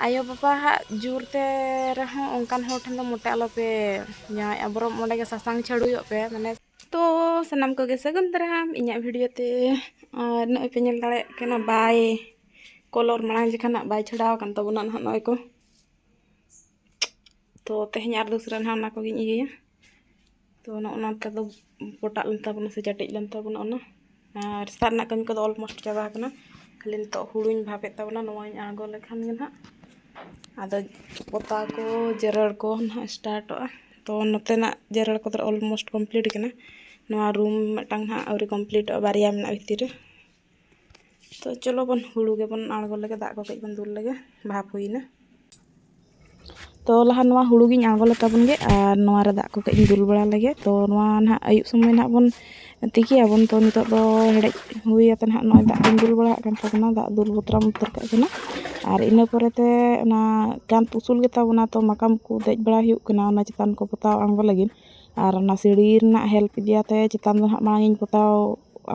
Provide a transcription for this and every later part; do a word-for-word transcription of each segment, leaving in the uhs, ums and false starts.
ᱟᱭᱳᱼᱵᱟᱵᱟ ᱦᱟᱸᱜ ᱡᱳᱨ ᱛᱮ ᱨᱮᱦᱚᱸ ᱚᱱᱠᱟᱱ ᱦᱚᱲ ᱴᱷᱮᱱ ᱫᱚ ᱢᱚᱴᱮ ᱟᱞᱚᱯᱮ ᱡᱟᱶᱟᱭᱚᱜᱼᱟ, ᱵᱚᱨᱚᱝ ᱚᱸᱰᱮ ᱜᱮ ᱥᱟᱥᱟᱝ ᱪᱷᱟᱹᱲᱩᱭᱚᱜ ᱯᱮ᱾ ᱢᱟᱱᱮ, ᱛᱚ ᱥᱟᱱᱟᱢ ᱠᱚᱜᱮ ᱥᱟᱹᱜᱩᱱ ᱫᱟᱨᱟᱢ ᱤᱧᱟᱹᱜ video ᱛᱮ᱾ ᱟᱨ ᱱᱚᱜᱼᱚᱭ ᱯᱮ ᱧᱮᱞ ᱫᱟᱲᱮᱭᱟᱜ ᱠᱟᱱᱟ, ᱵᱟᱭ colour ᱢᱟᱲᱟᱝ ᱡᱚᱠᱷᱟ ᱱᱟᱜ ᱵᱟᱭ ᱪᱷᱟᱰᱟᱣ ᱟᱠᱟᱱ ᱛᱟᱵᱚᱱᱟ ᱱᱟᱦᱟᱜ ᱱᱚᱜᱼᱚᱭ ᱠᱚ᱾ ᱛᱚ ᱛᱮᱦᱮᱧ ᱟᱨ ᱫᱚᱥᱨᱟ ᱱᱟᱦᱟᱜ ᱚᱱᱟ ᱠᱚᱜᱮᱧ ᱤᱭᱟᱹᱭᱟ᱾ ᱛᱚ ᱱᱚᱜᱼᱚ ᱱᱚᱝᱠᱟ ᱫᱚ ᱯᱚᱴᱟᱜ ᱞᱮᱱ ᱛᱟᱵᱚᱱᱟ ᱥᱮ ᱪᱟᱹᱴᱤᱡ ᱞᱮᱱ ᱛᱟᱵᱚᱱᱟ ᱚᱱᱟ᱾ ᱟᱨ ᱥᱮᱛᱟᱜ ᱨᱮᱱᱟᱜ ᱠᱟᱹᱢᱤ ᱠᱚᱫᱚ almost ᱪᱟᱵᱟ ᱟᱠᱟᱱᱟ, ᱠᱷᱟᱹᱞᱤ ᱱᱤᱛᱚᱜ ᱦᱩᱲᱩᱧ ᱵᱷᱟᱯᱮᱫ ᱛᱟᱵᱚᱱᱟ, ᱱᱚᱣᱟᱧ ᱟᱬᱜᱚ ᱞᱮᱠᱷᱟᱱ ᱜᱮ ᱱᱟᱦᱟᱜ᱾ ᱟᱫᱚ ᱯᱚᱛᱟᱣ ᱠᱚ, ᱡᱮᱨᱮᱲ ᱠᱚ ᱱᱟᱦᱟᱜ startᱚᱜᱼᱟ᱾ ᱛᱚ ᱱᱚᱛᱮᱱᱟᱜ ᱡᱮᱨᱮᱲ ᱠᱚᱫᱚ almost complete ᱠᱟᱱᱟ᱾ ᱱᱚᱣᱟ room ᱢᱤᱫᱴᱟᱝ ᱱᱟᱦᱟᱜ ᱟᱹᱣᱨᱤ completeᱚᱜᱼᱟ, ᱵᱟᱨᱭᱟ ᱢᱮᱱᱟᱜᱼᱟ ᱵᱷᱤᱛᱤᱨ ᱨᱮ᱾ ᱛᱚ ᱪᱚᱞᱚ ᱵᱚᱱ ᱦᱩᱲᱩ ᱜᱮᱵᱚᱱ ᱟᱬᱜᱚ ᱞᱮᱜᱮ, ᱫᱟᱜ ᱠᱚ ᱠᱟᱹᱡ ᱵᱚᱱ ᱫᱩᱞ ᱞᱮᱜᱮ, ᱵᱷᱟᱯ ᱦᱩᱭᱱᱟ᱾ ᱛᱚ ᱞᱟᱦᱟ ᱱᱚᱣᱟ ᱦᱩᱲᱩ ᱜᱤᱧ ᱟᱬᱜᱚ ᱞᱮ ᱛᱟᱵᱚᱱ ᱜᱮ, ᱟᱨ ᱱᱚᱣᱟ ᱨᱮ ᱫᱟᱜ ᱠᱚ ᱠᱟᱹᱡ ᱤᱧ ᱫᱩᱞ ᱵᱟᱲᱟ ᱞᱮᱜᱮ᱾ ᱛᱚ ᱱᱚᱣᱟ ᱱᱟᱦᱟᱜ ᱟᱹᱭᱩᱵ ᱥᱚᱢᱚᱭ ᱱᱟᱦᱟᱜ ᱵᱚᱱ ᱛᱤᱠᱤᱭᱟᱵᱚᱱ᱾ ᱛᱚ ᱱᱤᱛᱚᱜ ᱫᱚ ᱦᱮᱰᱮᱡ ᱦᱩᱭ ᱟᱛᱮ ᱱᱟᱦᱟᱜ ᱱᱚᱜᱼᱚᱭ ᱫᱟᱜ ᱠᱚᱧ ᱫᱩᱞ ᱵᱟᱲᱟ ᱟᱜ ᱠᱟᱱ ᱛᱟᱵᱚᱱᱟ, ᱫᱟᱜ ᱫᱩᱞ ᱵᱚᱛᱨᱟᱢ ᱩᱛᱟᱹᱨ ᱠᱟᱜ ᱠᱟᱱᱟ᱾ ᱟᱨ ᱤᱱᱟᱹ ᱯᱚᱨᱮᱛᱮ ᱚᱱᱟ ᱠᱟᱸᱛ ᱩᱥᱩᱞ ᱜᱮᱛᱟ ᱵᱚᱱᱟ, ᱛᱚ ᱢᱟᱠᱟᱢ ᱠᱚ ᱫᱮᱡ ᱵᱟᱲᱟ ᱦᱩᱭᱩᱜ ᱠᱟᱱᱟ ᱚᱱᱟ ᱪᱮᱛᱟᱱ ᱠᱚ ᱯᱚᱛᱟᱣ ᱟᱬᱜᱚ ᱞᱟᱹᱜᱤᱫ᱾ ᱟᱨ ᱚᱱᱟ ᱥᱤᱲᱤ ᱨᱮᱱᱟᱜ help ᱤᱫᱤᱭᱟᱛᱮ ᱪᱮᱛᱟᱱ ᱫᱚ ᱱᱟᱦᱟᱜ ᱢᱟᱲᱟᱝ ᱤᱧ ᱯᱚᱛᱟᱣ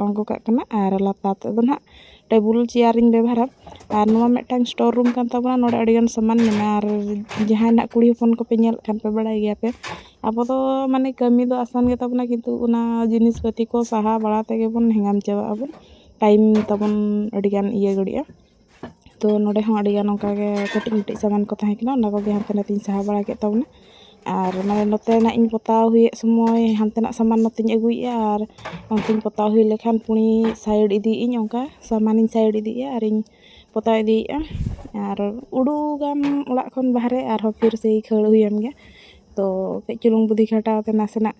ᱟᱬᱜᱚ ᱠᱟᱜ ᱠᱟᱱᱟ᱾ ᱟᱨ ᱞᱟᱛᱟᱨ ᱛᱮᱫᱚ ᱱᱟᱦᱟᱜ table chair ᱤᱧ ᱵᱮᱵᱚᱦᱟᱨᱟ᱾ ᱟᱨ ᱱᱚᱣᱟ ᱢᱤᱫᱴᱟᱝ store room ᱠᱟᱱ ᱛᱟᱵᱚᱱᱟ, ᱱᱚᱰᱮ ᱟᱹᱰᱤᱜᱟᱱ ᱥᱟᱢᱟᱱ ᱢᱮᱱᱟᱜᱼᱟ᱾ ᱟᱨ ᱡᱟᱦᱟᱸᱭ ᱱᱟᱦᱟᱜ ᱠᱩᱲᱤ ᱦᱚᱯᱚᱱ ᱠᱚᱯᱮ ᱧᱮᱞᱮᱫ ᱠᱷᱟᱱ ᱯᱮ ᱵᱟᱲᱟᱭ ᱜᱮᱭᱟ ᱯᱮ, ᱟᱵᱚ ᱫᱚ ᱢᱟᱱᱮ ᱠᱟᱹᱢᱤ ᱫᱚ ᱟᱥᱟᱱ ᱜᱮᱛᱟ ᱵᱚᱱᱟ, ᱠᱤᱱᱛᱩ ᱚᱱᱟ ᱡᱤᱱᱤᱥ ᱯᱟᱹᱛᱤ ᱠᱚ ᱥᱟᱦᱟ ᱵᱟᱲᱟ ᱛᱮᱜᱮ ᱵᱚᱱ ᱦᱮᱸᱜᱟᱢ ᱪᱟᱵᱟᱜ ᱟᱵᱚᱱ, time ᱛᱟᱵᱚᱱ ᱟᱹᱰᱤᱜᱟᱱ ᱤᱭᱟᱹ ᱜᱷᱟᱹᱲᱤᱡᱼᱟ᱾ ᱛᱚ ᱱᱚᱰᱮ ᱦᱚᱸ ᱟᱹᱰᱤᱜᱟᱱ ᱚᱱᱠᱟᱜᱮ ᱠᱟᱹᱴᱤᱡ ᱢᱟᱹᱴᱤᱡ ᱥᱟᱢᱟᱱ ᱠᱚ ᱛᱟᱦᱮᱸ ᱠᱟᱱᱟ, ᱚᱱᱟ ᱠᱚᱜᱮ ᱦᱟᱱᱛᱮ ᱱᱟᱛᱮᱧ ᱥᱟᱦᱟ ᱵᱟᱲᱟ ᱠᱮᱫ ᱛᱟᱵᱚᱱᱟ᱾ ᱟᱨ ᱢᱟᱱᱮ ᱱᱚᱛᱮᱱᱟᱜ ᱤᱧ ᱯᱚᱛᱟᱣ ᱦᱩᱭᱮᱫ ᱥᱚᱢᱚᱭ ᱦᱟᱱᱛᱮᱱᱟᱜ ᱥᱟᱢᱟᱱ ᱱᱚᱛᱮᱧ ᱟᱹᱜᱩᱭᱮᱫᱼᱟ, ᱟᱨ ᱚᱱᱛᱮᱧ ᱯᱚᱛᱟᱣ ᱦᱩᱭ ᱞᱮᱠᱷᱟᱱ ᱯᱩᱬᱤ side ᱤᱫᱤᱭᱮᱫ ᱟᱹᱧ, ᱚᱱᱠᱟ ᱥᱟᱢᱟᱱᱤᱧ side ᱤᱫᱤᱭᱮᱫᱼᱟ ᱟᱨᱤᱧ ᱯᱚᱛᱟᱣ ᱤᱫᱤᱭᱮᱫᱼᱟ᱾ ᱟᱨ ᱩᱰᱩᱠᱟᱢ ᱚᱲᱟᱜ ᱠᱷᱚᱱ ᱵᱟᱦᱨᱮ, ᱟᱨᱦᱚᱸ ᱯᱷᱤᱨ ᱥᱮᱭ ᱠᱷᱟᱹᱲ ᱦᱩᱭᱟᱢ ᱜᱮᱭᱟ᱾ ᱛᱚ ᱠᱟᱹᱡ ᱪᱩᱞᱩᱝ ᱵᱩᱫᱷᱤ ᱠᱷᱟᱴᱟᱣ ᱛᱮ ᱱᱟᱥᱮᱱᱟᱜ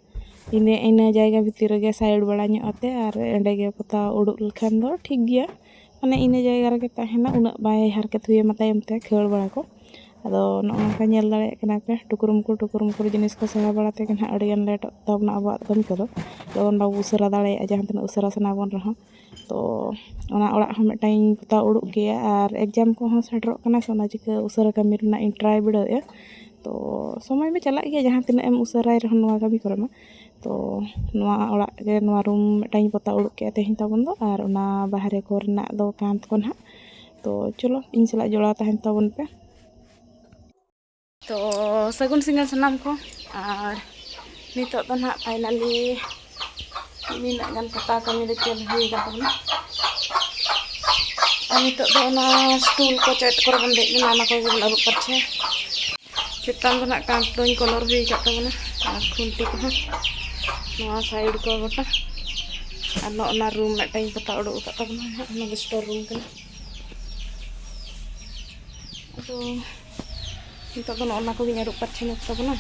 ᱤᱱᱟᱹ, ᱤᱱᱟᱹ ᱡᱟᱭᱜᱟ ᱵᱷᱤᱛᱤᱨ ᱨᱮᱜᱮ side ᱵᱟᱲᱟ ᱧᱚᱜ ᱟᱛᱮ ᱟᱨ ᱮᱸᱰᱮ ᱜᱮ ᱯᱚᱛᱟᱣ ᱩᱰᱩᱠ ᱞᱮᱠᱷᱟᱱ ᱫᱚ ᱴᱷᱤᱠ ᱜᱮᱭᱟ᱾ ᱢᱟᱱᱮ ᱤᱱᱟᱹ ᱡᱟᱭᱜᱟ ᱨᱮᱜᱮ ᱛᱟᱦᱮᱱᱟ, ᱩᱱᱟᱹᱜ ᱵᱟᱭ ᱦᱟᱨᱠᱮᱛ ᱦᱩᱭᱟᱢᱟ ᱛᱟᱭᱚᱢ ᱛᱮ ᱠᱷᱟᱹᱲ ᱵᱟᱲᱟ ᱠᱚ᱾ ᱟᱫᱚ ᱱᱚᱜᱼᱚ ᱱᱚᱝᱠᱟ ᱧᱮᱞ ᱫᱟᱲᱮᱭᱟᱜ ᱠᱟᱱᱟ ᱯᱮ, ᱴᱩᱠᱩᱨ ᱢᱩᱠᱩᱨ, ᱴᱩᱠᱩᱨ ᱢᱩᱠᱩᱨ ᱡᱤᱱᱤᱥ ᱠᱚ ᱥᱟᱦᱟ ᱵᱟᱲᱟ ᱛᱮᱜᱮ ᱱᱟᱦᱟᱜ ᱟᱹᱰᱤᱜᱟᱱ ᱞᱮᱴᱚᱜ ᱛᱟᱵᱚᱱᱟ ᱟᱵᱚᱣᱟᱜ ᱠᱟᱹᱢᱤ ᱠᱚᱫᱚ᱾ ᱞᱚᱜᱚᱱ ᱵᱟᱵᱚ ᱩᱥᱟᱹᱨᱟ ᱫᱟᱲᱮᱭᱟᱜᱼᱟ, ᱡᱟᱦᱟᱸ ᱛᱤᱱᱟᱹᱜ ᱩᱥᱟᱹᱨᱟ ᱥᱟᱱᱟ ᱵᱚᱱ ᱨᱮᱦᱚᱸ᱾ ᱛᱚ ᱚᱱᱟ ᱚᱲᱟᱜ ᱦᱚᱸ ᱢᱤᱫᱴᱟᱝ ᱤᱧ ᱯᱚᱛᱟᱣ ᱩᱰᱩᱠ ᱠᱮᱭᱟ, ᱟᱨ exam ᱠᱚᱦᱚᱸ ᱥᱮᱴᱮᱨᱚᱜ ᱠᱟᱱᱟ, ᱥᱮ ᱚᱱᱟ ᱪᱤᱠᱟᱹ ᱩᱥᱟᱹᱨᱟ ᱠᱟᱹᱢᱤ ᱨᱮᱱᱟᱜ ᱤᱧ try ᱵᱤᱰᱟᱹᱣᱮᱫᱼᱟ᱾ ᱛᱚ ᱥᱚᱢᱚᱭ ᱢᱟ ᱪᱟᱞᱟᱜ ᱜᱮᱭᱟ, ᱡᱟᱦᱟᱸ ᱛᱤᱱᱟᱹᱜ ᱮᱢ ᱩᱥᱟᱹᱨᱟᱭ ᱨᱮᱦᱚᱸ ᱱᱚᱣᱟ ᱠᱟᱹᱢᱤ ᱠᱚᱨᱮ ᱢᱟ᱾ ᱛᱚ ᱱᱚᱣᱟ ᱚᱲᱟᱜ ᱨᱮ ᱱᱚᱣᱟ room ᱢᱤᱫᱴᱟᱝ ᱤᱧ ᱯᱚᱛᱟᱣ ᱩᱰᱩᱠ ᱠᱮᱫᱼᱟ ᱛᱮᱦᱮᱧ ᱛᱟᱵᱚᱱ ᱫᱚ, ᱟᱨ ᱚᱱᱟ ᱵᱟᱦᱨᱮ ᱠᱚᱨᱮᱱᱟᱜ ᱫᱚ ᱠᱟᱸᱛ ᱠᱚ ᱱᱟᱦᱟᱜ᱾ ᱛᱚ ᱪᱚᱞᱚ ᱤᱧ ᱥᱟᱞᱟᱜ ᱡᱚᱲᱟᱣ ᱛᱟᱦᱮᱱ ᱛᱟᱵᱚᱱ ᱯᱮ᱾ ᱛᱚ ᱥᱟᱹᱜᱩᱱ ᱥᱤᱸᱜᱟᱹᱲ ᱥᱟᱱᱟᱢ ᱠᱚ᱾ ᱟᱨ ᱱᱤᱛᱚᱜ ᱫᱚ ᱱᱟᱦᱟᱜ finally ᱱᱤᱱᱟᱹᱜ ᱜᱟᱱ ᱯᱟᱛᱟ ᱠᱟᱹᱢᱤ ᱫᱚ ᱪᱮᱫ ᱦᱩᱭ ᱟᱠᱟᱱ ᱛᱟᱵᱚᱱᱟ᱾ ᱟᱨ ᱱᱤᱛᱚᱜ ᱫᱚ ᱚᱱᱟ stool ᱠᱚ ᱪᱮᱫ ᱠᱚᱨᱮ ᱵᱚᱱ ᱫᱮᱡ ᱞᱮᱱᱟ, ᱚᱱᱟ ᱠᱚᱜᱮ ᱵᱚᱱ ᱟᱹᱨᱩᱵ ᱯᱟᱨᱪᱟᱭᱟ᱾ ᱪᱮᱛᱟᱱ ᱫᱚ ᱱᱟᱜ ᱠᱟᱸᱛ ᱫᱚᱧ colour ᱦᱩᱭ ᱟᱠᱟᱫ ᱛᱟᱵᱚᱱᱟ, ᱟᱨ ᱠᱷᱩᱱᱴᱤ ᱠᱚᱦᱚᱸ ᱱᱚᱣᱟ side ᱠᱚ ᱜᱚᱴᱟ᱾ ᱟᱨ ᱱᱚᱜᱼᱚ ᱱᱟ room ᱢᱤᱫᱴᱟᱝ ᱤᱧ ᱯᱚᱛᱟᱣ ᱩᱰᱩᱠ ᱟᱠᱟᱫ ᱛᱟᱵᱚᱱᱟ ᱱᱟᱦᱟᱜ, ᱚᱱᱟ ᱫᱚ store room ᱠᱟᱱᱟ᱾ ᱟᱫᱚ ᱱᱤᱛᱚᱜ ᱫᱚ ᱱᱚᱜᱼᱚ ᱱᱟ ᱠᱚᱜᱮᱧ ᱟᱹᱨᱩᱵ ᱯᱟᱨᱪᱷᱟ ᱧᱚᱜ ᱛᱟᱵᱚᱱᱟ᱾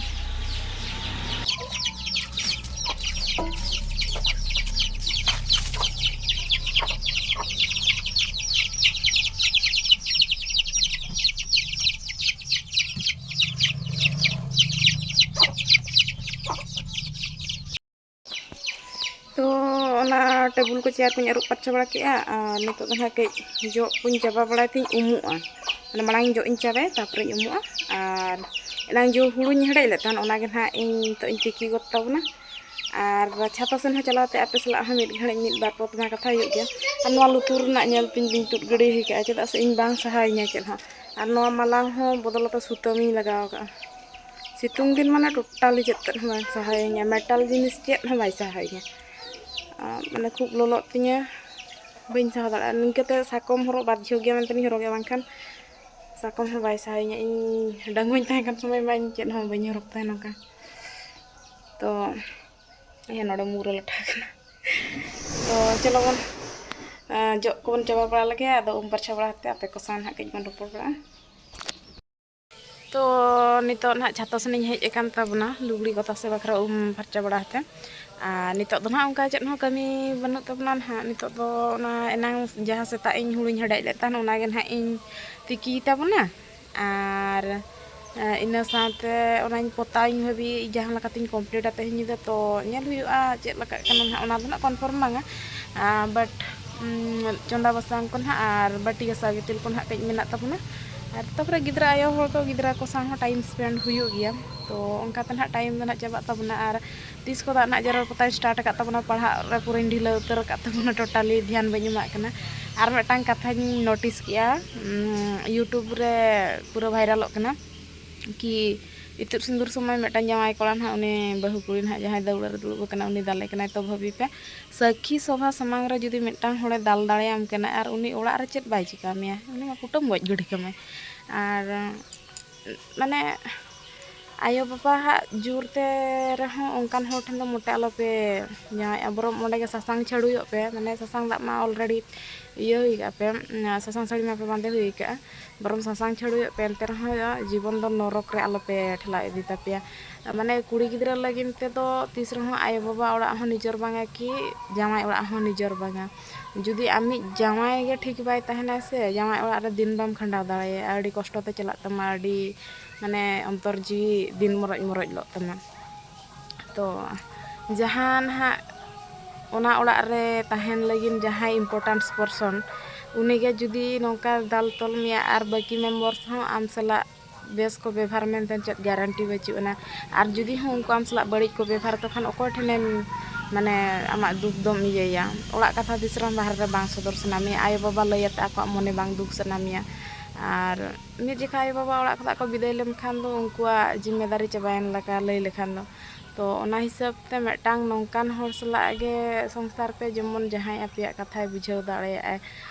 ᱛᱚ ᱚᱱᱟ table ᱠᱚ chair ᱠᱚᱧ ᱟᱹᱨᱩᱵ ᱯᱟᱨᱪᱟ ᱵᱟᱲᱟ ᱠᱮᱫᱼᱟ, ᱟᱨ ᱱᱤᱛᱚᱜ ᱫᱚ ᱱᱟᱦᱟᱜ ᱠᱟᱹᱡ ᱡᱚᱜ ᱠᱚᱧ ᱪᱟᱵᱟ ᱵᱟᱲᱟᱭ ᱛᱤᱧ ᱩᱢᱩᱜᱼᱟ᱾ ᱢᱟᱱᱮ ᱢᱟᱲᱟᱝ ᱡᱚᱜ ᱤᱧ ᱪᱟᱵᱟᱭᱟ, ᱛᱟᱨᱯᱚᱨᱮᱧ ᱩᱢᱩᱜᱼᱟ᱾ ᱟᱨ ᱮᱱᱟᱝ ᱡᱚ ᱦᱩᱲᱩᱧ ᱦᱮᱰᱮᱡ ᱞᱮᱫ ᱛᱟᱦᱮᱱ, ᱚᱱᱟ ᱜᱮ ᱱᱟᱦᱟᱜ ᱤᱧ ᱱᱤᱛᱚᱜ ᱤᱧ ᱛᱤᱠᱤ ᱜᱚᱫ ᱛᱟᱵᱚᱱᱟ᱾ ᱟᱨ ᱪᱷᱟᱛᱟ ᱥᱮᱱ ᱦᱚᱸ ᱪᱟᱞᱟᱣ ᱛᱮ ᱟᱯᱮ ᱥᱟᱞᱟᱜ ᱦᱚᱸ ᱢᱤᱫ ᱜᱷᱟᱹᱲᱤᱡ ᱢᱤᱫ ᱵᱟᱨ ᱯᱚᱫ ᱢᱟ ᱠᱟᱛᱷᱟ ᱦᱩᱭᱩᱜ ᱜᱮᱭᱟ᱾ ᱟᱨ ᱱᱚᱣᱟ ᱞᱩᱛᱩᱨ ᱨᱮᱱᱟᱜ ᱧᱮᱞ ᱛᱤᱧ ᱵᱤᱧ ᱛᱩᱫ ᱜᱤᱰᱤ ᱦᱩᱭ ᱠᱟᱜᱼᱟ, ᱪᱮᱫᱟᱜ ᱥᱮ ᱤᱧ ᱵᱟᱝ ᱥᱟᱦᱟᱭᱤᱧᱟ ᱪᱮᱫ ᱦᱚᱸ᱾ ᱟᱨ ᱱᱚᱣᱟ ᱢᱟᱞᱟ ᱦᱚᱸ ᱵᱚᱫᱚᱞ ᱠᱟᱛᱮ ᱥᱩᱛᱟᱹᱢᱤᱧ ᱞᱟᱜᱟᱣ ᱠᱟᱜᱼᱟ᱾ ᱥᱤᱛᱩᱝ ᱫᱤᱱ ᱢᱟᱱᱮ totally ᱪᱮᱫ ᱛᱮᱫ ᱦᱚᱸ ᱵᱟᱝ ᱥᱟᱦᱟᱭᱤᱧᱟ, metal ᱡᱤᱱᱤᱥ ᱪᱮᱫ ᱦᱚᱸ ᱵᱟᱭ ᱥᱟᱦᱟᱭᱤᱧᱟ᱾ ᱟᱨ ᱢᱟᱱᱮ ᱠᱷᱩᱵ ᱞᱚᱞᱚᱜ ᱛᱤᱧᱟᱹ, ᱵᱟᱹᱧ ᱥᱟᱦᱟᱣ ᱫᱟᱲᱮᱭᱟᱜᱼᱟ᱾ ᱱᱤᱝᱠᱟᱹᱛᱮ ᱥᱟᱠᱚᱢ ᱦᱚᱨᱚᱜ ᱵᱟᱫᱽᱫᱷᱚ ᱜᱮᱭᱟ ᱢᱮᱱᱛᱮᱧ ᱦᱚᱨᱚᱜᱟ, ᱵᱟᱝᱠᱷᱟᱱ ᱥᱟᱠᱚᱢ ᱦᱚᱸ ᱵᱟᱭ ᱥᱟᱦᱟᱭᱤᱧᱟ᱾ ᱤᱧ ᱰᱟᱺᱜᱩᱣᱟᱹᱧ ᱛᱟᱦᱮᱸ ᱠᱟᱱ ᱥᱚᱢᱚᱭ ᱢᱟ ᱤᱧ ᱪᱮᱫ ᱦᱚᱸ ᱵᱟᱹᱧ ᱦᱚᱨᱚᱜ ᱛᱟᱦᱮᱸ ᱱᱚᱝᱠᱟ᱾ ᱛᱚ ᱤᱭᱟᱹ ᱱᱚᱰᱮ ᱢᱩᱨᱟᱹ ᱞᱟᱴᱷᱟ ᱠᱟᱱᱟ᱾ ᱛᱚ ᱪᱚᱞᱚ ᱵᱚᱱ, ᱟᱸ, ᱡᱚᱜ ᱠᱚᱵᱚᱱ ᱪᱟᱵᱟ ᱵᱟᱲᱟ ᱞᱮᱜᱮ, ᱟᱫᱚ ᱩᱢ ᱯᱟᱨᱪᱷᱟ ᱵᱟᱲᱟ ᱠᱟᱛᱮ ᱟᱯᱮ ᱠᱚ ᱥᱟᱶ ᱱᱟᱦᱟᱜ ᱠᱟᱹᱡ ᱵᱚᱱ ᱨᱚᱯᱚᱲ ᱵᱟᱲᱟᱜᱼᱟ᱾ ᱛᱚ ᱱᱤᱛᱚᱜ ᱱᱟᱦᱟᱜ ᱪᱷᱟᱛᱟ ᱥᱮᱱᱤᱧ ᱦᱮᱡ ᱟᱠᱟᱱ ᱛᱟᱵᱚᱱᱟ, ᱞᱩᱜᱽᱲᱤ ᱠᱚ ᱛᱟᱥᱮ ᱵᱟᱠᱷᱨᱟ ᱩᱢ ᱯᱷᱟᱨᱪᱟ ᱵᱟᱲᱟ ᱠᱟᱛᱮ᱾ ᱟᱨ ᱱᱤᱛᱚᱜ ᱫᱚ ᱱᱟᱦᱟᱜ ᱚᱱᱠᱟ ᱪᱮᱫ ᱦᱚᱸ ᱠᱟᱹᱢᱤ ᱵᱟᱹᱱᱩᱜ ᱛᱟᱵᱚᱱᱟ ᱱᱟᱦᱟᱜ᱾ ᱱᱤᱛᱚᱜ ᱫᱚ ᱚᱱᱟ ᱮᱱᱟᱝ ᱡᱟᱦᱟᱸ ᱥᱮᱛᱟᱜ ᱤᱧ ᱦᱩᱲᱩᱧ ᱦᱮᱰᱮᱡ ᱞᱮᱫ ᱛᱟᱦᱮᱱ, ᱚᱱᱟ ᱜᱮ ᱱᱟᱦᱟᱜ ᱤᱧ ᱛᱤᱠᱤᱭ ᱛᱟᱵᱚᱱᱟ᱾ ᱟᱨ, ᱮ, ᱤᱱᱟᱹ ᱥᱟᱶᱛᱮ ᱚᱱᱟᱧ ᱯᱚᱛᱟᱣᱤᱧ ᱵᱷᱟᱹᱵᱤᱭᱮᱫ ᱡᱟᱦᱟᱸ ᱞᱮᱠᱟᱛᱤᱧ complete ᱟ ᱛᱮᱦᱮᱧ ᱧᱤᱫᱟᱹ᱾ ᱛᱚ ᱧᱮᱞ ᱦᱩᱭᱩᱜᱼᱟ ᱪᱮᱫ ᱞᱮᱠᱟᱜ ᱠᱟᱱᱟ ᱱᱟᱦᱟᱜ, ᱚᱱᱟ ᱫᱚ ᱱᱟᱦᱟᱜ confirm ᱵᱟᱝᱟ᱾ ᱟᱨ but, ᱩᱸ, ᱪᱚᱸᱫᱟ ᱵᱟᱥᱟᱝ ᱠᱚ ᱱᱟᱦᱟᱜ ᱟᱨ ᱵᱟᱹᱴᱤ ᱜᱟᱥᱟᱣ ᱜᱤᱛᱤᱞ ᱠᱚ ᱱᱟᱦᱟᱜ ᱠᱟᱹᱡ ᱢᱮᱱᱟᱜ ᱛᱟᱵᱚᱱᱟ᱾ ᱟᱨ ᱛᱟᱯᱚᱨᱮ ᱜᱤᱫᱽᱨᱟᱹ ᱟᱭᱳ ᱦᱚᱲ ᱠᱚ, ᱜᱤᱫᱽᱨᱟᱹ ᱠᱚ ᱥᱟᱶ ᱦᱚᱸ time spend ᱦᱩᱭᱩᱜ ᱜᱮᱭᱟ᱾ ᱛᱚ ᱚᱱᱠᱟ ᱛᱮ ᱱᱟᱦᱟᱜ time ᱫᱚ ᱱᱟᱦᱟᱜ ᱪᱟᱵᱟᱜ ᱛᱟᱵᱚᱱᱟ᱾ ᱟᱨ ᱛᱤᱥ ᱠᱷᱚᱱᱟᱜ ᱱᱟᱦᱟᱜ ᱡᱮᱨᱮᱲ ᱯᱚᱛᱟᱣᱤᱧ start ᱟᱠᱟᱫ ᱛᱟᱵᱚᱱᱟ, ᱯᱟᱲᱦᱟᱜ ᱨᱮ ᱯᱩᱨᱟᱹᱧ ᱰᱷᱤᱞᱟᱹᱣ ᱩᱛᱟᱹᱨ ᱟᱠᱟᱫ ᱛᱟᱵᱚᱱᱟ, totally ᱫᱷᱮᱭᱟᱱ ᱵᱟᱹᱧ ᱮᱢᱟᱜ ᱠᱟᱱᱟ᱾ ᱟᱨ ᱢᱤᱫᱴᱟᱝ ᱠᱟᱛᱷᱟᱧ notice ᱠᱮᱜᱼᱟ, ᱩᱸ, YouTube ᱨᱮ ᱯᱩᱨᱟᱹ viralᱚᱜ ᱠᱟᱱᱟ᱾ ᱠᱤ ᱤᱛᱩᱫ ᱥᱤᱸᱫᱩᱨ ᱥᱚᱢᱚᱭ ᱢᱤᱫᱴᱟᱝ ᱡᱟᱶᱟᱭ ᱠᱚᱲᱟ ᱱᱟᱦᱟᱜ, ᱩᱱᱤ ᱵᱟᱹᱦᱩ ᱠᱩᱲᱤ ᱱᱟᱦᱟᱜ ᱡᱟᱦᱟᱸᱭ ᱫᱟᱹᱣᱲᱟᱹ ᱨᱮ ᱫᱩᱲᱩᱵ ᱟᱠᱟᱱᱟ, ᱩᱱᱤ ᱫᱟᱞᱮ ᱠᱟᱱᱟᱭ, ᱛᱚ ᱵᱷᱟᱹᱵᱤ ᱯᱮ, ᱥᱟᱹᱠᱷᱤ ᱥᱚᱵᱷᱟ ᱥᱟᱢᱟᱝ ᱨᱮ ᱡᱩᱫᱤ ᱢᱤᱫᱴᱟᱝ ᱦᱚᱲᱮ ᱫᱟᱞ ᱫᱟᱲᱮᱭᱟᱢ ᱠᱟᱱᱟ ᱟᱨ ᱩᱱᱤ ᱚᱲᱟᱜ ᱨᱮ ᱪᱮᱫ ᱵᱟᱭ ᱪᱤᱠᱟ ᱢᱮᱭᱟ, ᱩᱱᱤ ᱢᱟ ᱠᱩᱴᱟᱹᱢ ᱜᱚᱡ ᱜᱤᱰᱤ ᱠᱟᱢᱟᱭ᱾ ᱟᱨ ᱢᱟᱱᱮ ᱟᱭᱳᱼᱵᱟᱵᱟᱣᱟᱜ ᱡᱳᱨ ᱛᱮ ᱨᱮᱦᱚᱸ ᱚᱱᱠᱟᱱ ᱦᱚᱲ ᱴᱷᱮᱱ ᱫᱚ ᱢᱚᱴᱮ ᱟᱞᱚᱯᱮ ᱡᱟᱶᱟᱭᱚᱜᱼᱟ, ᱵᱚᱨᱚᱝ ᱚᱸᱰᱮ ᱜᱮ ᱥᱟᱥᱟᱝ ᱪᱷᱟᱹᱲᱩᱭᱚᱜ ᱯᱮ, ᱢᱟᱱᱮ ᱥᱟᱥᱟᱝ ᱫᱟᱜ ᱢᱟ already ᱤᱭᱟᱹ ᱦᱩᱭ ᱠᱟᱜᱼᱟ ᱯᱮ, ᱥᱟᱥᱟᱝ ᱥᱟᱹᱲᱤ ᱢᱟᱯᱮ ᱵᱟᱸᱫᱮ ᱦᱩᱭ ᱠᱟᱜᱼᱟ, ᱵᱚᱨᱚᱝ ᱥᱟᱥᱟᱝ ᱪᱷᱟᱹᱲᱩᱭᱚᱜ ᱯᱮ, ᱮᱱᱛᱮ ᱨᱮᱦᱚᱸ ᱡᱤᱵᱚᱱ ᱫᱚ ᱱᱚᱨᱚᱠ ᱨᱮ ᱟᱞᱚᱯᱮ ᱴᱷᱮᱞᱟᱣ ᱤᱫᱤ ᱛᱟᱯᱮᱭᱟ᱾ ᱢᱟᱱᱮ ᱠᱩᱲᱤ ᱜᱤᱫᱽᱨᱟᱹ ᱞᱟᱹᱜᱤᱫ ᱛᱮᱫᱚ ᱛᱤᱥ ᱨᱮᱦᱚᱸ ᱟᱭᱳᱼᱵᱟᱵᱟ ᱚᱲᱟᱜ ᱦᱚᱸ ᱱᱤᱡᱚᱨ ᱵᱟᱝᱟ ᱠᱤ ᱡᱟᱶᱟᱭ ᱚᱲᱟᱜ ᱦᱚᱸ ᱱᱤᱡᱚᱨ ᱵᱟᱝᱟ᱾ ᱡᱩᱫᱤ ᱟᱢᱤᱡ ᱡᱟᱶᱟᱭ ᱜᱮ ᱴᱷᱤᱠ ᱵᱟᱭ ᱛᱟᱦᱮᱱᱟ ᱥᱮ, ᱡᱟᱶᱟᱭ ᱚᱲᱟᱜ ᱨᱮ ᱫᱤᱱ ᱵᱟᱢ ᱠᱷᱟᱸᱰᱟᱣ ᱫᱟᱲᱮᱭᱟᱜᱼᱟ, ᱟᱹᱰᱤ ᱠᱚᱥᱴᱚ ᱛᱮ ᱪᱟᱞᱟᱜ ᱛᱟᱢᱟ, ᱟᱹᱰᱤ ᱢᱟᱱᱮ ᱚᱱᱛᱚᱨ ᱡᱤᱣᱤ ᱫᱤᱱ ᱢᱚᱨᱚᱡ ᱢᱚᱨᱚᱡ ᱞᱚᱜ ᱛᱟᱢᱟ᱾ ᱛᱚ ᱡᱟᱦᱟᱸ ᱱᱟᱦᱟᱜ ᱚᱱᱟ ᱚᱲᱟᱜ ᱨᱮ ᱛᱟᱦᱮᱱ ᱞᱟᱹᱜᱤᱫ ᱡᱟᱦᱟᱸᱭ importance person, ᱩᱱᱤᱜᱮ ᱡᱩᱫᱤ ᱱᱚᱝᱠᱟ ᱫᱟᱞ ᱛᱚᱞ ᱢᱮᱭᱟ ᱟᱨ ᱵᱟᱹᱠᱤ members ᱦᱚᱸ ᱟᱢ ᱥᱟᱞᱟᱜ ᱵᱮᱥ ᱠᱚ ᱵᱮᱵᱷᱟᱨ ᱢᱮᱱᱛᱮ ᱪᱮᱫ guarantee ᱵᱟᱹᱪᱩᱜ ᱟᱱᱟ᱾ ᱟᱨ ᱡᱩᱫᱤ ᱦᱚᱸ ᱩᱱᱠᱩ ᱟᱢ ᱥᱟᱞᱟᱜ ᱵᱟᱹᱲᱤᱡ ᱠᱚ ᱵᱮᱵᱷᱟᱨᱟ, ᱛᱚᱠᱷᱟᱱ ᱚᱠᱚᱭ ᱴᱷᱮᱱᱮᱢ ᱢᱟᱱᱮ ᱟᱢᱟᱜ ᱫᱩᱠ ᱫᱚᱢ ᱤᱭᱟᱹᱭᱟ? ᱚᱲᱟᱜ ᱠᱟᱛᱷᱟ ᱛᱤᱥ ᱨᱮᱦᱚᱸ ᱵᱟᱦᱨᱮ ᱨᱮ ᱵᱟᱝ ᱥᱚᱫᱚᱨ ᱥᱟᱱᱟ ᱢᱮᱭᱟ, ᱟᱭᱳᱼᱵᱟᱵᱟ ᱞᱟᱹᱭ ᱟᱛᱮ ᱟᱠᱚᱣᱟᱜ ᱢᱚᱱᱮ ᱵᱟᱝ ᱫᱩᱠ ᱥᱟᱱᱟ ᱢᱮᱭᱟ᱾ ᱟᱨ ᱢᱤᱫ ᱡᱚᱠᱷᱟ ᱟᱭᱳᱼᱵᱟᱵᱟ ᱚᱲᱟᱜ ᱠᱷᱚᱱᱟᱜ ᱠᱚ ᱵᱤᱫᱟᱹᱭ ᱞᱮᱱᱠᱷᱟᱱ ᱫᱚ ᱩᱱᱠᱩᱣᱟᱜ ᱡᱤᱢᱢᱮᱫᱟᱨᱤ ᱪᱟᱵᱟᱭᱮᱱ ᱞᱮᱠᱟ ᱞᱟᱹᱭ ᱞᱮᱠᱷᱟᱱ ᱫᱚ᱾ ᱛᱚ ᱚᱱᱟ ᱦᱤᱥᱟᱹᱵ ᱛᱮ ᱢᱤᱫᱴᱟᱝ ᱱᱚᱝᱠᱟᱱ ᱦᱚᱲ ᱥᱟᱞᱟᱜ ᱜᱮ ᱥᱚᱝᱥᱟᱨ ᱯᱮ, ᱡᱮᱢᱚᱱ ᱡᱟᱦᱟᱸᱭ ᱟᱯᱮᱭᱟᱜ ᱠᱟᱛᱷᱟᱭ ᱵᱩᱡᱷᱟᱹᱣ ᱫᱟᱲᱮᱭᱟᱜᱼᱟᱭ᱾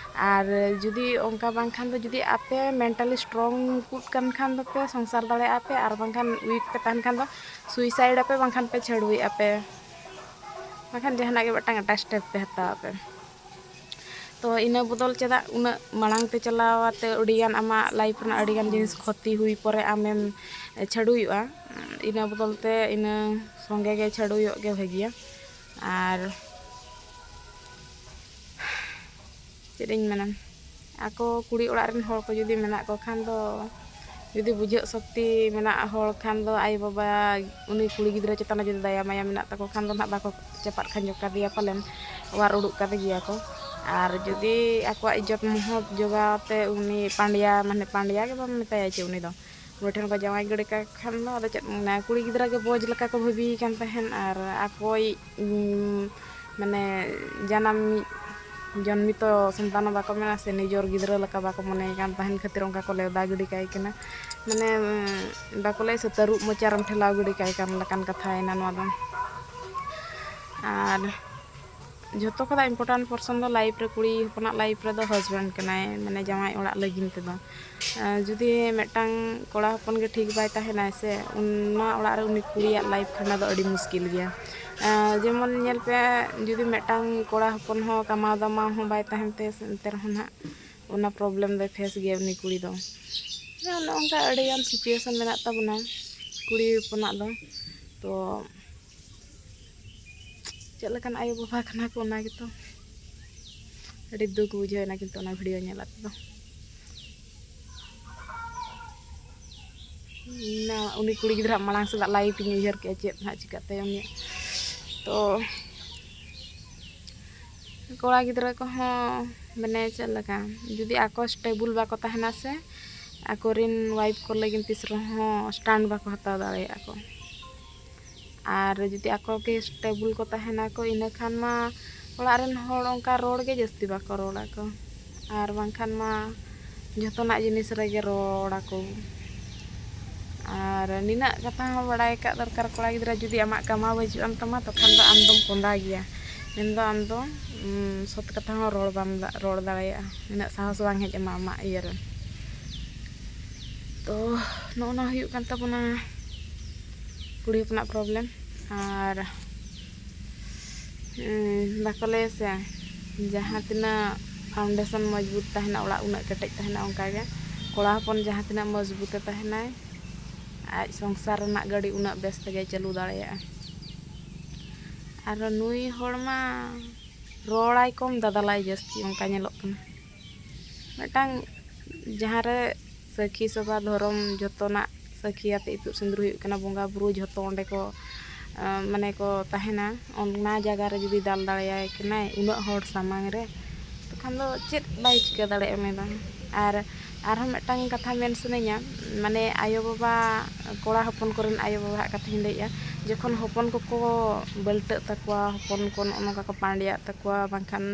ᱟᱨ ᱡᱩᱫᱤ ᱚᱱᱠᱟ ᱵᱟᱝᱠᱷᱟᱱ ᱫᱚ, ᱡᱩᱫᱤ ᱟᱯᱮ mentally strong ᱠᱚᱜ ᱠᱟᱱ ᱠᱷᱟᱱ ᱫᱚᱯᱮ ᱥᱚᱝᱥᱟᱨ ᱫᱟᱲᱮᱭᱟᱜᱼᱟ ᱯᱮ, ᱟᱨ ᱵᱟᱝᱠᱷᱟᱱ weak ᱯᱮ ᱛᱟᱦᱮᱱ ᱠᱷᱟᱱ ᱫᱚ suicide ᱟᱯᱮ, ᱵᱟᱝᱠᱷᱟᱱ ᱯᱮ ᱪᱷᱟᱹᱰᱣᱤᱜ ᱟᱯᱮ, ᱵᱟᱝᱠᱷᱟᱱ ᱡᱟᱦᱟᱱᱟᱜ ᱜᱮ ᱢᱤᱫᱴᱟᱝ ᱮᱴᱟᱜ step ᱯᱮ ᱦᱟᱛᱟᱣ ᱟᱯᱮ᱾ ᱛᱚ ᱤᱱᱟᱹ ᱵᱚᱫᱚᱞ ᱪᱮᱫᱟᱜ ᱩᱱᱟᱹᱜ ᱢᱟᱲᱟᱝ ᱛᱮ ᱪᱟᱞᱟᱣ ᱟᱛᱮ ᱟᱹᱰᱤᱜᱟᱱ ᱟᱢᱟᱜ life ᱨᱮᱱᱟᱜ ᱟᱹᱰᱤᱜᱟᱱ ᱡᱤᱱᱤᱥ ᱠᱷᱚᱛᱤ ᱦᱩᱭ ᱯᱚᱨᱮ ᱟᱢᱮᱢ ᱪᱷᱟᱹᱰᱣᱤᱜᱼᱟ? ᱤᱱᱟᱹ ᱵᱚᱫᱚᱞ ᱛᱮ ᱤᱱᱟᱹ ᱥᱚᱸᱜᱮ ᱜᱮ ᱪᱷᱟᱹᱰᱣᱤᱜ ᱜᱮ ᱵᱷᱟᱹᱜᱤᱭᱟ᱾ ᱟᱨ ᱪᱮᱫ ᱤᱧ ᱢᱮᱱᱟ, ᱟᱠᱚ ᱠᱩᱲᱤ ᱚᱲᱟᱜ ᱨᱮᱱ ᱦᱚᱲ ᱠᱚ ᱡᱩᱫᱤ ᱢᱮᱱᱟᱜ ᱠᱚ ᱠᱷᱟᱱ ᱫᱚ, ᱡᱩᱫᱤ ᱵᱩᱡᱷᱟᱹᱜ ᱥᱚᱠᱛᱤ ᱢᱮᱱᱟᱜ ᱦᱚᱲ ᱠᱷᱟᱱ ᱫᱚ, ᱟᱭᱳᱼᱵᱟᱵᱟ ᱩᱱᱤ ᱠᱩᱲᱤ ᱜᱤᱫᱽᱨᱟᱹ ᱪᱮᱛᱟᱱ ᱨᱮ ᱡᱩᱫᱤ ᱫᱟᱭᱟ ᱢᱟᱭᱟ ᱢᱮᱱᱟᱜ ᱛᱟᱠᱚ ᱠᱷᱟᱱ ᱫᱚ ᱱᱟᱦᱟᱜ ᱵᱟᱠᱚ ᱪᱟᱯᱟᱫ ᱠᱷᱟᱸᱡᱚ ᱠᱟᱫᱮᱭᱟ ᱯᱟᱞᱮᱱ, ᱚᱣᱟᱨ ᱩᱰᱩᱠ ᱠᱟᱫᱮ ᱜᱮᱭᱟ ᱠᱚ᱾ ᱟᱨ ᱡᱩᱫᱤ ᱟᱠᱚᱣᱟᱜ ᱤᱡᱽᱡᱚᱛ ᱢᱚᱦᱚᱛ ᱡᱚᱜᱟᱣ ᱛᱮ ᱩᱱᱤ ᱯᱟᱸᱰᱮᱭᱟ, ᱢᱟᱱᱮ ᱯᱟᱸᱰᱮᱭᱟ ᱜᱮ ᱵᱟᱢ ᱢᱮᱛᱟᱭᱟ ᱪᱮ, ᱩᱱᱤ ᱫᱚ ᱩᱱᱤ ᱴᱷᱮᱱ ᱠᱚ ᱡᱟᱶᱟᱭ ᱜᱤᱰᱤ ᱠᱟᱭ ᱠᱷᱟᱱ ᱫᱚ ᱟᱫᱚ ᱪᱮᱫ ᱢᱮᱱᱟ, ᱠᱩᱲᱤ ᱜᱤᱫᱽᱨᱟᱹ ᱜᱮ ᱵᱚᱡᱽ ᱞᱮᱠᱟ ᱠᱚ ᱵᱷᱟᱹᱵᱤᱭᱮ ᱠᱟᱱ ᱛᱟᱦᱮᱸᱫ, ᱟᱨ ᱟᱠᱚᱭᱤᱡ ᱩᱸ, ᱢᱟᱱᱮ ᱡᱟᱱᱟᱢᱤᱡ ᱡᱚᱱᱢᱤᱛᱚ ᱥᱚᱱᱛᱟᱱ ᱦᱚᱸ ᱵᱟᱠᱚ ᱢᱮᱱᱟ ᱥᱮ, ᱱᱤᱡᱚᱨ ᱜᱤᱫᱽᱨᱟᱹ ᱞᱮᱠᱟ ᱵᱟᱠᱚ ᱢᱚᱱᱮᱭᱮ ᱠᱟᱱ ᱛᱟᱦᱮᱱ ᱠᱷᱟᱹᱛᱤᱨ ᱚᱱᱠᱟ ᱠᱚ ᱞᱮᱣᱫᱟ ᱜᱤᱰᱤ ᱠᱟᱭ ᱠᱟᱱᱟ᱾ ᱢᱟᱱᱮ, ᱩᱸ, ᱵᱟᱠᱚ ᱞᱟᱹᱭᱟ ᱥᱮ, ᱛᱟᱹᱨᱩᱵ ᱢᱚᱪᱟ ᱨᱮᱢ ᱴᱷᱮᱞᱟᱣ ᱜᱤᱰᱤ ᱠᱟᱭ ᱠᱟᱱ ᱞᱮᱠᱟᱱ ᱠᱟᱛᱷᱟᱭᱮᱱᱟ ᱱᱚᱣᱟ ᱫᱚ᱾ ᱟᱨ ᱡᱷᱚᱛᱚ ᱠᱷᱚᱱᱟᱜ important person ᱫᱚ life ᱨᱮ, ᱠᱩᱲᱤ ᱦᱚᱯᱚᱱᱟᱜ life ᱨᱮᱫᱚ husband ᱠᱟᱱᱟᱭ, ᱢᱟᱱᱮ ᱡᱟᱶᱟᱭ ᱚᱲᱟᱜ ᱞᱟᱹᱜᱤᱫ ᱛᱮᱫᱚ᱾ ᱟᱨ ᱡᱩᱫᱤ ᱢᱤᱫᱴᱟᱝ ᱠᱚᱲᱟ ᱦᱚᱯᱚᱱ ᱜᱮ ᱴᱷᱤᱠ ᱵᱟᱭ ᱛᱟᱦᱮᱱᱟᱭ ᱥᱮ, ᱚᱱᱟ ᱚᱲᱟᱜ ᱨᱮ ᱩᱱᱤ ᱠᱩᱲᱤᱭᱟᱜ life ᱠᱷᱟᱸᱰᱟᱣ ᱫᱚ ᱟᱹᱰᱤ ᱢᱩᱥᱠᱤᱞ ᱜᱮᱭᱟ᱾ ᱟᱨ ᱡᱮᱢᱚᱱ ᱧᱮᱞ ᱯᱮ, ᱡᱩᱫᱤ ᱢᱤᱫᱴᱟᱝ ᱠᱚᱲᱟ ᱦᱚᱯᱚᱱ ᱦᱚᱸ ᱠᱟᱢᱟᱣ ᱫᱟᱢᱟᱣ ᱦᱚᱸ ᱵᱟᱭ ᱛᱟᱦᱮᱱ ᱛᱟᱭᱟ ᱥᱮ, ᱮᱱᱛᱮ ᱨᱮᱦᱚᱸ ᱱᱟᱦᱟᱜ ᱚᱱᱟ problem ᱫᱚᱭ face ᱜᱮᱭᱟ ᱩᱱᱤ ᱠᱩᱲᱤ ᱫᱚ᱾ ᱦᱮᱸ, ᱚᱱᱮ ᱚᱱᱠᱟ ᱟᱹᱰᱤᱜᱟᱱ situation ᱢᱮᱱᱟᱜ ᱛᱟᱵᱚᱱᱟ ᱠᱩᱲᱤ ᱦᱚᱯᱚᱱᱟᱜ ᱫᱚ᱾ ᱛᱚ ᱪᱮᱫ ᱞᱮᱠᱟᱱ ᱟᱭᱳᱼᱵᱟᱵᱟ ᱠᱟᱱᱟ ᱠᱚ, ᱚᱱᱟ ᱜᱮᱛᱚ ᱟᱹᱰᱤ ᱫᱩᱠ ᱵᱩᱡᱷᱟᱹᱣ ᱮᱱᱟ ᱠᱤᱱᱛᱩ ᱚᱱᱟ video ᱧᱮᱞ ᱠᱟᱛᱮ ᱫᱚ᱾ ᱚᱱᱟ ᱩᱱᱤ ᱠᱩᱲᱤ ᱜᱤᱫᱽᱨᱟᱹ ᱢᱟᱲᱟᱝ ᱥᱮᱫᱟᱜ life ᱤᱧ ᱩᱭᱦᱟᱹᱨ ᱠᱮᱜᱼᱟ, ᱪᱮᱫ ᱱᱟᱦᱟᱜ ᱪᱤᱠᱟᱹᱜ ᱛᱟᱭᱟ ᱩᱱᱤᱭᱟᱜ᱾ ᱛᱚ ᱠᱚᱲᱟ ᱜᱤᱫᱽᱨᱟᱹ ᱠᱚᱦᱚᱸ ᱢᱟᱱᱮ ᱪᱮᱫ ᱞᱮᱠᱟ, ᱡᱩᱫᱤ ᱟᱠᱚ stable ᱵᱟᱠᱚ ᱛᱟᱦᱮᱱᱟ ᱥᱮ, ᱟᱠᱚᱨᱮᱱ wife ᱠᱚ ᱞᱟᱹᱜᱤᱫ ᱛᱤᱥ ᱨᱮᱦᱚᱸ stand ᱵᱟᱠᱚ ᱦᱟᱛᱟᱣ ᱫᱟᱲᱮᱭᱟᱜᱼᱟ ᱠᱚ᱾ ᱟᱨ ᱡᱩᱫᱤ ᱟᱠᱚ ᱜᱮ stable ᱠᱚ ᱛᱟᱦᱮᱱᱟ ᱠᱚ, ᱤᱱᱟᱹ ᱠᱷᱟᱱ ᱢᱟ ᱚᱲᱟᱜ ᱨᱮᱱ ᱦᱚᱲ ᱚᱱᱠᱟ ᱨᱚᱲ ᱜᱮ ᱡᱟᱹᱥᱛᱤ ᱵᱟᱠᱚ ᱨᱚᱲᱟ ᱠᱚ᱾ ᱟᱨ ᱵᱟᱝᱠᱷᱟᱱ ᱢᱟ ᱡᱷᱚᱛᱚᱱᱟᱜ ᱡᱤᱱᱤᱥ ᱨᱮᱜᱮ ᱨᱚᱲ ᱟᱠᱚ᱾ ᱟᱨ ᱱᱤᱱᱟᱹᱜ ᱠᱟᱛᱷᱟ ᱦᱚᱸ ᱵᱟᱲᱟᱭ ᱠᱟᱜ ᱫᱚᱨᱠᱟᱨ, ᱠᱚᱲᱟ ᱜᱤᱫᱽᱨᱟᱹ ᱡᱩᱫᱤ ᱟᱢᱟᱜ ᱠᱟᱢᱟᱣ ᱵᱟᱹᱪᱩᱜ ᱟᱱ ᱛᱟᱢᱟ, ᱛᱚᱠᱷᱚᱱ ᱫᱚ ᱟᱢ ᱫᱚᱢ ᱠᱚᱸᱫᱟ ᱜᱮᱭᱟ᱾ ᱢᱮᱱᱫᱚ ᱟᱢ ᱫᱚ, ᱩᱢ, ᱥᱚᱛ ᱠᱟᱛᱷᱟ ᱦᱚᱸ ᱨᱚᱲ ᱵᱟᱢ ᱫᱟ-, ᱨᱚᱲ ᱫᱟᱲᱮᱭᱟᱜᱼᱟ᱾ ᱩᱱᱟᱹᱜ ᱥᱟᱦᱚᱥ ᱵᱟᱝ ᱦᱮᱡ ᱟᱢᱟ ᱟᱢᱟᱜ ᱤᱭᱟᱹ ᱨᱮ᱾ ᱛᱚ ᱱᱚᱜᱼᱚ ᱱᱚᱣᱟ ᱦᱩᱭᱩᱜ ᱠᱟᱱ ᱛᱟᱵᱚᱱᱟ ᱠᱩᱲᱤ ᱦᱚᱯᱚᱱᱟᱜ problem᱾ ᱟᱨ, ᱩᱸ, ᱵᱟᱠᱚ ᱞᱟᱹᱭᱟ ᱥᱮ, ᱡᱟᱦᱟᱸ ᱛᱤᱱᱟᱹᱜ foundation ᱢᱚᱡᱽᱵᱩᱛ ᱛᱟᱦᱮᱱᱟ ᱚᱲᱟᱜ, ᱩᱱᱟᱹᱜ ᱠᱮᱴᱮᱡ ᱛᱟᱦᱮᱱᱟ᱾ ᱚᱱᱠᱟᱜᱮ ᱠᱚᱲᱟ ᱦᱚᱯᱚᱱ ᱡᱟᱦᱟᱸ ᱛᱤᱱᱟᱹᱜ ᱢᱚᱡᱽᱵᱩᱛᱮ ᱛᱟᱦᱮᱱᱟᱭ, ᱟᱡ ᱥᱚᱝᱥᱟᱨ ᱨᱮᱱᱟᱜ ᱜᱟᱹᱰᱤ ᱩᱱᱟᱹᱜ ᱵᱮᱥ ᱛᱮᱜᱮ ᱪᱟᱹᱞᱩ ᱫᱟᱲᱮᱭᱟᱜᱼᱟ᱾ ᱟᱨ ᱱᱩᱭ ᱦᱚᱲ ᱢᱟ ᱨᱚᱲᱟᱭ ᱠᱚᱢ, ᱫᱟᱫᱟᱞᱟᱭ ᱡᱟᱹᱥᱛᱤ, ᱚᱱᱠᱟ ᱧᱮᱞᱚᱜ ᱠᱟᱱᱟ᱾ ᱢᱤᱫᱴᱟᱝ ᱡᱟᱦᱟᱸ ᱨᱮ ᱥᱟᱹᱠᱷᱤ ᱥᱚᱵᱷᱟ, ᱫᱷᱚᱨᱚᱢ, ᱡᱷᱚᱛᱚᱱᱟᱜ ᱥᱟᱹᱠᱷᱤ ᱟᱛᱮ ᱤᱛᱩᱫ ᱥᱤᱸᱫᱩᱨ ᱦᱩᱭᱩᱜ ᱠᱟᱱᱟ, ᱵᱚᱸᱜᱟ ᱵᱩᱨᱩ ᱡᱷᱚᱛᱚ ᱚᱸᱰᱮ ᱠᱚ, ᱟᱸ, ᱢᱟᱱᱮ ᱠᱚ ᱛᱟᱦᱮᱱᱟ, ᱚᱱᱟ ᱡᱟᱭᱜᱟ ᱨᱮ ᱡᱩᱫᱤ ᱫᱟᱞ ᱫᱟᱲᱮᱭᱟᱭ ᱠᱟᱱᱟᱭ ᱩᱱᱟᱹᱜ ᱦᱚᱲ ᱥᱟᱢᱟᱝ ᱨᱮ, ᱛᱚᱠᱷᱟᱱ ᱫᱚ ᱪᱮᱫ ᱵᱟᱭ ᱪᱤᱠᱟᱹ ᱫᱟᱲᱮᱭᱟᱜᱼᱟ ᱩᱱᱤ ᱫᱚ? ᱟᱨ ᱟᱨᱦᱚᱸ ᱢᱤᱫᱴᱟᱝ ᱠᱟᱛᱷᱟ ᱢᱮᱱ ᱥᱟᱱᱟᱧᱟ, ᱢᱟᱱᱮ ᱟᱭᱳᱼᱵᱟᱵᱟ, ᱠᱚᱲᱟ ᱦᱚᱯᱚᱱ ᱠᱚᱨᱮᱱ ᱟᱭᱳᱼᱵᱟᱵᱟᱣᱟᱜ ᱠᱟᱛᱷᱟᱧ ᱞᱟᱹᱭᱮᱜᱼᱟ᱾ ᱡᱚᱠᱷᱚᱱ ᱦᱚᱯᱚᱱ ᱠᱚᱠᱚ ᱵᱟᱹᱞᱴᱟᱹᱜ ᱛᱟᱠᱚᱣᱟ, ᱦᱚᱯᱚᱱ ᱠᱚ ᱱᱚᱜᱼᱚ ᱱᱚᱝᱠᱟ ᱠᱚ ᱯᱟᱸᱰᱮᱭᱟᱜ ᱛᱟᱠᱚᱣᱟ, ᱵᱟᱝᱠᱷᱟᱱ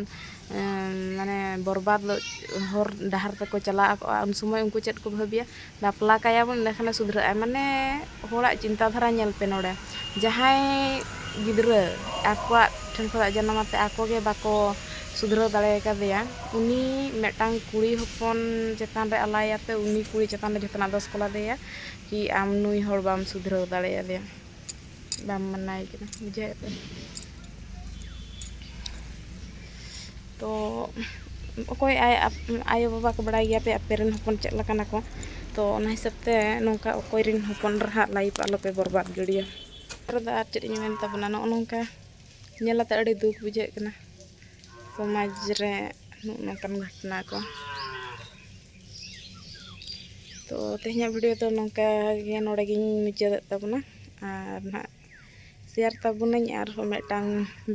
ᱮᱸ, ᱢᱟᱱᱮ ᱵᱚᱨᱵᱟᱫ ᱦᱚᱨ ᱰᱟᱦᱟᱨ ᱛᱮᱠᱚ ᱪᱟᱞᱟᱣ ᱠᱚᱜᱼᱟ, ᱩᱱ ᱥᱚᱢᱚᱭ ᱩᱱᱠᱩ ᱪᱮᱫ ᱠᱚ ᱵᱷᱟᱹᱵᱤᱭᱟ? ᱵᱟᱯᱞᱟ ᱠᱟᱭᱟᱵᱚᱱ, ᱮᱸᱰᱮᱠᱷᱟᱱᱮ ᱥᱩᱫᱷᱨᱟᱹᱜᱼᱟᱭ᱾ ᱢᱟᱱᱮ ᱦᱚᱲᱟᱜ ᱪᱤᱱᱛᱟᱹ ᱫᱷᱟᱨᱟ ᱧᱮᱞ ᱯᱮ ᱱᱚᱰᱮ᱾ ᱡᱟᱦᱟᱸᱭ ᱜᱤᱫᱽᱨᱟᱹ ᱟᱠᱚᱣᱟᱜ ᱴᱷᱮᱱ ᱠᱷᱚᱱᱟᱜ ᱡᱟᱱᱟᱢ ᱟᱛᱮ ᱟᱠᱚ ᱜᱮ ᱵᱟᱠᱚ ᱥᱩᱫᱷᱨᱟᱹᱣ ᱫᱟᱲᱮ ᱠᱟᱫᱮᱭᱟ, ᱩᱱᱤ ᱢᱤᱫᱴᱟᱝ ᱠᱩᱲᱤ ᱦᱚᱯᱚᱱ ᱪᱮᱛᱟᱱ ᱨᱮ ᱟᱞᱟᱭᱟᱛᱮ, ᱩᱱᱤ ᱠᱩᱲᱤ ᱪᱮᱛᱟᱱ ᱨᱮ ᱡᱚᱛᱚᱱᱟᱜ ᱫᱚᱥ ᱠᱚ ᱞᱟᱫᱮᱭᱟ ᱠᱤ ᱟᱢ ᱱᱩᱭ ᱦᱚᱲ ᱵᱟᱢ ᱥᱩᱫᱷᱨᱟᱹᱣ ᱫᱟᱲᱮᱭᱟᱫᱮᱭᱟ, ᱵᱟᱢ ᱢᱟᱱᱟᱭ ᱠᱟᱱᱟ, ᱵᱩᱡᱷᱟᱹᱣᱮᱫ ᱯᱮ? ᱛᱚ ᱚᱠᱚᱭ ᱟᱭ-, ᱟᱭᱳᱼᱵᱟᱵᱟ ᱠᱚ ᱵᱟᱲᱟᱭ ᱜᱮᱭᱟ ᱯᱮ ᱟᱯᱮ ᱨᱮᱱ ᱦᱚᱯᱚᱱ ᱪᱮᱫ ᱞᱮᱠᱟᱱᱟ ᱠᱚ᱾ ᱛᱚ ᱚᱱᱟ ᱦᱤᱥᱟᱹᱵ ᱛᱮ ᱱᱚᱝᱠᱟ ᱚᱠᱚᱭ ᱨᱮᱱ ᱦᱚᱯᱚᱱ ᱨᱮᱦᱟᱸᱜ ᱞᱟᱭᱤᱯᱷ ᱟᱞᱚᱯᱮ ᱵᱚᱨᱵᱟᱫ ᱜᱤᱰᱤᱭᱟ᱾ ᱨᱮᱫᱚ ᱟᱨ ᱪᱮᱫ ᱤᱧ ᱢᱮᱱ ᱛᱟᱵᱚᱱᱟ, ᱱᱚᱜᱼᱚ ᱱᱚᱝᱠᱟ ᱧᱮᱞ ᱟᱛᱮ ᱟᱹᱰᱤ ᱫᱩᱠ ᱵᱩᱡᱷᱟᱹᱜ ᱠᱟᱱᱟ ᱥᱚᱢᱟᱡᱽ ᱨᱮ ᱱᱚᱜᱼᱚ ᱱᱚᱝᱠᱟᱱ ᱜᱷᱚᱴᱚᱱᱟ ᱠᱚ᱾ ᱛᱚ ᱛᱮᱦᱮᱧᱟᱜ ᱵᱷᱤᱰᱤᱭᱳ ᱫᱚ ᱱᱚᱝᱠᱟ ᱜᱮ, ᱱᱚᱰᱮ ᱜᱤᱧ ᱢᱩᱪᱟᱹᱫᱮᱫ ᱛᱟᱵᱚᱱᱟ᱾ ᱟᱨ ᱱᱟᱦᱟᱜ ᱥᱮᱭᱟᱨ ᱛᱟᱵᱚᱱᱟᱹᱧ ᱟᱨᱦᱚᱸ ᱢᱤᱫᱴᱟᱝ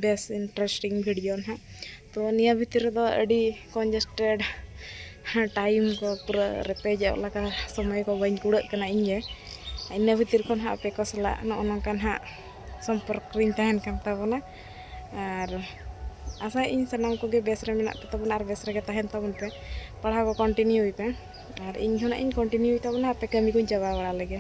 ᱵᱮᱥ ᱤᱱᱴᱟᱨᱮᱥᱴᱤᱝ ᱵᱷᱤᱰᱤᱭᱳ ᱱᱟᱦᱟᱜ᱾ ᱛᱚ ᱱᱤᱭᱟᱹ ᱵᱷᱤᱛᱤᱨ ᱨᱮᱫᱚ ᱟᱹᱰᱤ ᱠᱚᱱᱡᱮᱥᱴᱮᱰ ᱴᱟᱭᱤᱢ ᱠᱚ ᱯᱩᱨᱟᱹ ᱨᱮᱯᱮᱡᱚᱜ ᱞᱮᱠᱟ ᱥᱚᱢᱚᱭ ᱠᱚ ᱵᱟᱹᱧ ᱠᱩᱲᱟᱹᱜ ᱠᱟᱱᱟ ᱤᱧ ᱜᱮ᱾ ᱤᱱᱟᱹ ᱵᱷᱤᱛᱤᱨ ᱠᱷᱚᱱ ᱦᱟᱸᱜ ᱟᱯᱮ ᱠᱚ ᱥᱟᱞᱟᱜ ᱱᱚᱜᱼᱚ ᱱᱚᱝᱠᱟ ᱱᱟᱦᱟᱜ ᱥᱚᱢᱯᱚᱨᱠ ᱨᱤᱧ ᱛᱟᱦᱮᱱ ᱠᱟᱱ ᱛᱟᱵᱚᱱᱟ᱾ ᱟᱨ ᱟᱥᱟᱭᱮᱫ ᱟᱹᱧ ᱥᱟᱱᱟᱢ ᱠᱚᱜᱮ ᱵᱮᱥ ᱨᱮ ᱢᱮᱱᱟᱜ ᱯᱮ ᱛᱟᱵᱚᱱᱟ ᱟᱨ ᱵᱮᱥ ᱨᱮᱜᱮ ᱛᱟᱦᱮᱱ ᱛᱟᱵᱚᱱ ᱯᱮ᱾ ᱯᱟᱲᱦᱟᱣ ᱠᱚ ᱠᱚᱱᱴᱤᱱᱤᱭᱩᱭ ᱯᱮ᱾ ᱟᱨ ᱤᱧ ᱦᱚᱸ ᱱᱟᱜ ᱤᱧ ᱠᱚᱱᱴᱤᱱᱤᱭᱩᱭ ᱛᱟᱵᱚᱱᱟ, ᱟᱯᱮ ᱠᱟᱹᱢᱤ ᱠᱚᱧ ᱪᱟᱵᱟ ᱵᱟᱲᱟ ᱞᱮᱜᱮ᱾